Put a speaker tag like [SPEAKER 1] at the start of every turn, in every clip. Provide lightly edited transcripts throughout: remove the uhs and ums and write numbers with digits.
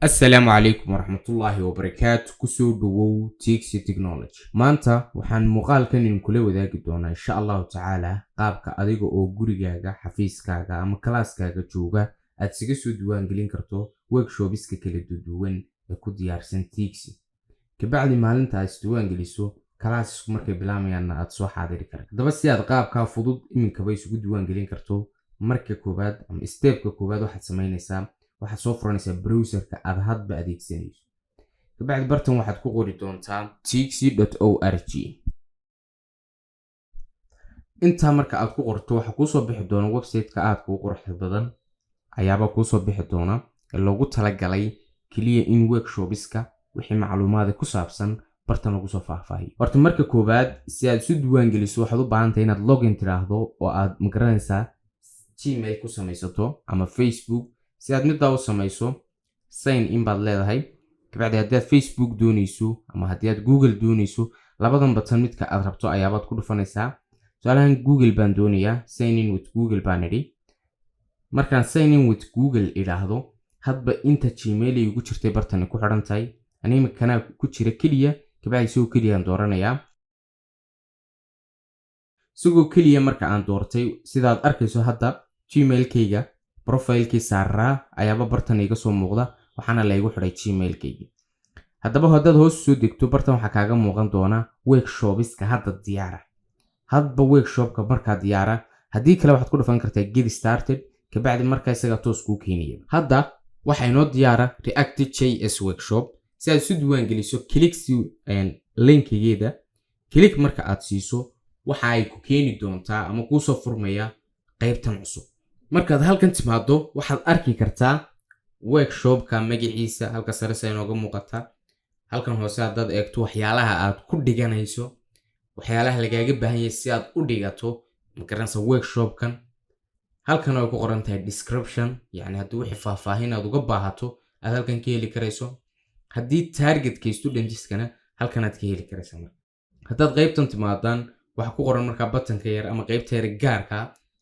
[SPEAKER 1] Assalaamu calaykum waraxmatullaahi wabarakaatu. Kusoo dhowow Tixi Technology. Maanta waxaan muuqaalkan idinkula wadaagi doonaa, insha Allahu tacaala, qaabka adiga oo gurigaaga, xafiiskaaga ama kalaaskaaga jooga aad isaga soo diiwaangelin karto workshopiska kala duwan ee ku diyaarsan Tixi. Kabacdi maalinta aad isdiiwaangeliso, kalaasisku markay bilaamayaanna aad soo xaadiri karto. Haddaba, si aad qaabkaa fudud iminkaba isugu diiwaangelin karto, marka koowaad ama stepka koowaad waxaad samaynaysaa, waxaad soo furanaysaa browserka aad hadba adeegsanayso. Kabacdi bartan waxaad ku qori doontaa tixi.org. Intaa marka aad ku qorto, waxaa kuusoo bixi doona website-ka aadka u quruxda badan ayaaba kuusoo bixi doona ee loogu talagalay keliya in workshopiska wixii macluumaada ku saabsan bartan lagu soo faahfaahiyo. Horta marka koowaad, si aad isu diiwaangeliso, waxaad u baahantahay inaad login tiraahdo oo aad magaranaysaa Gmail ku samaysato ama Facebook. Si aad middaa u samayso, sign in baad leedahay. Kabacdi haddii aad Facebook dooneyso ama haddii aad Google dooneyso, labadan button midka aad rabto ayaabaad ku dhufanaysaa. Tusaalahan Google baan doonayaa, "Sign in with Google" baan idhi. Markaan "Sign in with Google" idhaahdo, hadba inta Gmail ay ugu jirtay bartani ku xidhan tahay. Ani imikanaa ku jira keliya. Kabacdi isagoo keliyaan dooranayaa. Isagoo keliya marka aan doortay, sidaad arkayso hadda Gmailkayga profilekii saaraa ayaaba bartan iga soo muuqda, waxaana laygu xidhay Gmailkaygi. Haddaba haddaad hoos soo degto, bartan waxaa kaaga muuqan doona workshopiska hadda diyaara, hadba workshopka markaa diyaara. Haddii kale waxaad ku dhufan kartaa "Get started". Kabacdi markaa isagaa toos kuu keenaya. Hadda waxaa inoo diyaara React JS workshop. Si aad isu diiwaan geliso, click linkigeeda. Click marka aad siiso, waxa ay ku keeni doontaa ama kuusoo furmaya qaybtan cusub. Markaad halkan timaado, waxaad arki kartaa workshopka magaciisa halka sare sa inooga muuqata. Halkan hoose haddaad eegto, waxyaalaha aad ku dhiganayso, waxyaalaha lagaaga baahan yahay si aad u dhigato, magaranaysa, workshopkan. Halkan ay ku qoran tahay description, yacni haddii wixii faahfaahin aad uga baahato aad halkan ka heli karayso. Haddii targetka studentskana, halkan aad ka heli karaysa. Marka haddaad qaybtan timaadaan, waxaa ku qoran markaa buttonka yar ama qaybta yar gaarka.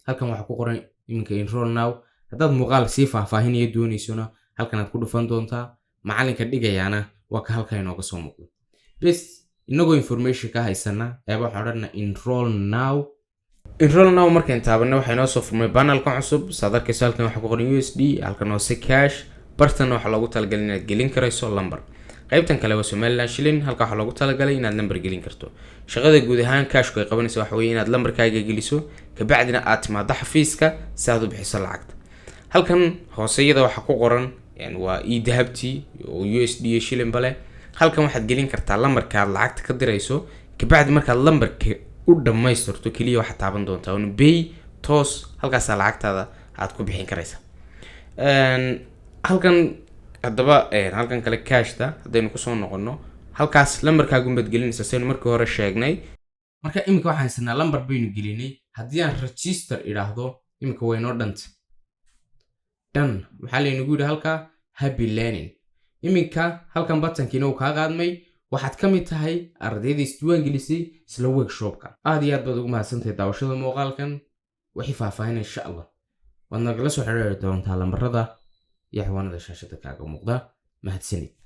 [SPEAKER 1] Halkan waxaa ku qoran iminka "Enroll now". Haddaad muuqaal sii faahfaahinaya doonaysona, halkan aad ku dhufan doontaa. Macalinka dhigayaana waa ka halkan inooga soo muuqdo. Bes, inagoo information ka haysana ayaaba waxaan odhanaa "Enroll now". "Enroll now" markayn taabanay, waxaa inoo soo furmay panelkan cusub. Saad arkayso, halkan waxaa ku qoran USD, halkan hoose cash, bartanna waxaa loogu talagalay inaad gelin karayso number. Qaybtan kale waa Somaliland shilling, halka waxaa loogu talagalay inaad number gelin karto. Shaqada guud ahaan cashku ay qabanaysa waxa weye inaad lambarkaaga geliso, kabacdina aad timaado xafiiska si aad u bixiso lacagta. Halkan hoose iyada waxaa ku qoran waa e-Dahabti oo USD iyo shilling bale. Halkan waxaad gelin kartaa lambarka aad lacagta ka dirayso. Kabacdi markaad lambarka u dhammaystirto, keliya waxaad taaban doontaa un "Pay". Toos halkaasaa lacagtaada aad ku bixin karaysa. Halkan haddaba, halkan kale cashta haddaynu kusoo noqono, halkaas lambarkaagunbaad gelinaysaa, saynu markii hore sheegnay. Marka iminka waxaan haysanaa lambar baynu gelinay. Haddii aan "Register" idhaahdo iminka, waynoo dhanta dhan. Maxaa laynagu yidhi halkaa? "Happy learning". Iminka halkan buttonkiina uu kaa qaadmay, waxaad ka mid tahay ardayda isdiiwaan gelisay isla workshopka. Aad iyo aad baad ugu mahadsantahay daawashada muuqaalkan. Wixii faahfaahin, insha Allah, waad nagala soo xiriiri doontaa lambarada iyo xawaanada shaashada kaaga muuqda. Mahadsanid.